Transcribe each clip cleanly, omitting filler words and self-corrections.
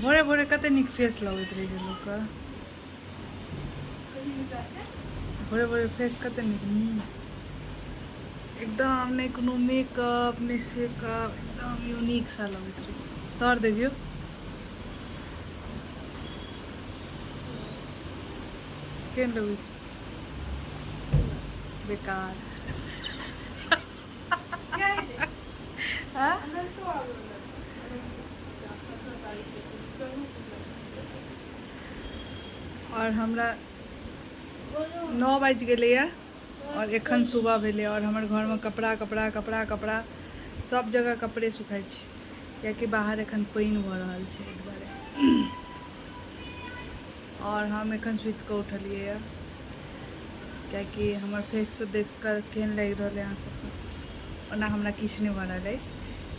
भोरे भोरे कते नीक फेस लगैत रहै छै लोकके। भोरे भोरे फेस कते नीक, मुँह एकदम, नहि कोनो मेकअप नहि सेकअप, एकदम यूनिक सा लगैत रहै। तोहर देखियौ केहन लगै छै? बेकार। आओर हमरा 9 बाजि गेलैए आओर एखन सुबह भेलै आओर हमर घरमे कपड़ा कपड़ा कपड़ा कपड़ा सब जगह कपड़े सुखाइ छै, कियाकि बाहर एखन पानि भऽ रहल छै एहि दुआरे। आओर हम एखन सुति कऽ उठलियैए, कियाकि हमर फेससँ देख कऽ केहन लागि रहल अइ अहाँ सबके? ओना हमरा किछु नहि भऽ रहल अछि,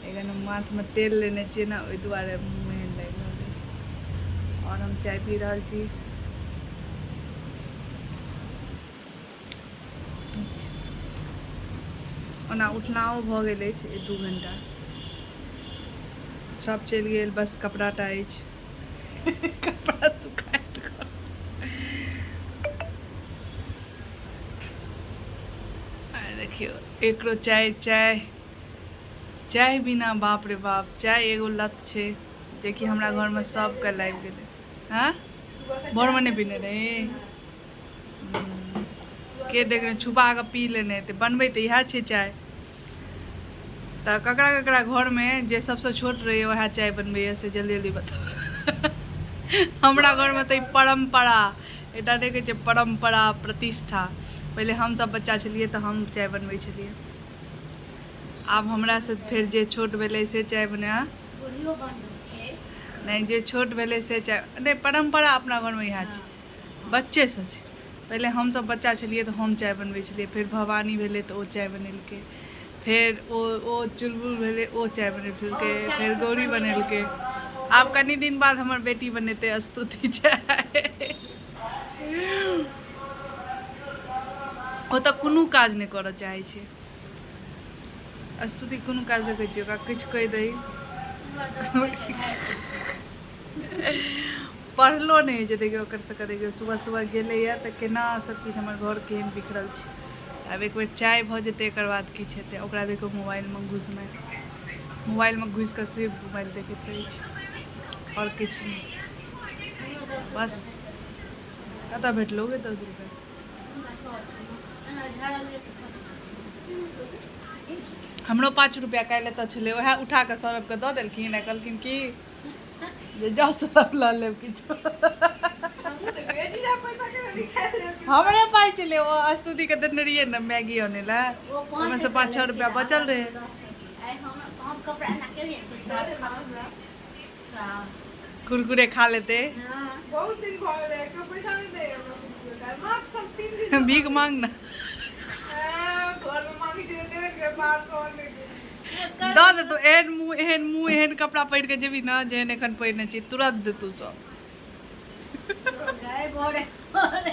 एखन हम माथमे तेल लेने छियै ने, ओहि दुआरे मुँह एहन लागि रहल अछि। आओर हम चाय पी रहल छी। ओना उठनाओ भऽ गेल अछि 1-2 घंटा। सब चलि गेल, बस कपड़ा टा अछि, कपड़ा सुखाइत। देखियौ एकरो चाय, चाय चाय बिना बाप रे बाप। चाय एगो लत छै जेकि हमरा घरमे सबके लागि गेलै। हँ, भोरमे नहि पीने रही के देखने छुपा कऽ पी लेने हेतै। बनबै तऽ इएह छै चाय। तऽ ककरा ककरा घरमे जे सबसँ छोट रहैए उएह चाय बनबैए, से जल्दी जल्दी बताउ। हमरा घरमे तऽ ई परम्परा एकटा नहि कहै छै, परम्परा प्रतिष्ठा। पहिले हमसभ बच्चा छलियै तऽ हम चाय बनबै छलियै। आब हमरासँ फेर जे छोट भेलै से चाय बना बूढ़ियो बनबै छै। नहि, जे छोट भेलै से चाय नहि। परम्परा अपना घरमे इएह छै, बच्चेसँ छै। पहिले हमसभ बच्चा छलियै तऽ हम चाय बनबै छलियै। फेर भवानी भेलै तऽ ओ चाय बनेलकै। फेर ओ ओ चुलबुल भेलै, ओ चाय बनेलकै। फेर गौरी बनेलकै। आब कनि दिन बाद हमर बेटी बनेतै, स्तुति चाय। ओ तऽ कोनो काज नहि करऽ चाहै छै स्तुति, कोनो काज। देखै छियै, ओकरा किछु कहि दही, पढ़लो नहि होइ छै। देखियौ ओकर सबके, देखियौ सुबह सुबह गेलैए तऽ केना सबकिछु हमर घर केहन बिखरल छै। आब एक बेर चाय भऽ जेतै, एकर बाद किछु हेतै। ओकरा देखियौ मोबाइलमे घुसनाइ, मोबाइलमे घुसि कऽ सिर्फ मोबाइल देखैत रहै छै आओर किछु नहि। बस कतऽ भेटलौ गे 10 रुपैआ? हमरो 5 रुपैआ काल्हि एतऽ छलै, उएह उठा कऽ सौरभके दऽ देलखिन आ कहलखिन कि जे जाउ सौरभ, लऽ लेब किछु। हमरे पाइ छलै, ओ स्तुतिके देने रहियै ने मैगी अनै लए, ओहिमे से 5-6 रुपैआ बचल रहै। कुरकुरे खा लेते। बहुत दिन भऽ गेलै, केओ पैसा नहि दैया हमरा कुरकुरे खाय। माँ सब 3 दिन भीख मांग ने। घरमे मांगै छियै तऽ देबे नहि करै, बाहर से आओर नहि दै। दऽ देतौ। एहन मुँह, एहन मुँह, एहन कपड़ा पहिर कऽ जेबही ने जेहन एखन पहिरने छी, तुरंत देतौ सब। गाय भोरे भोरे।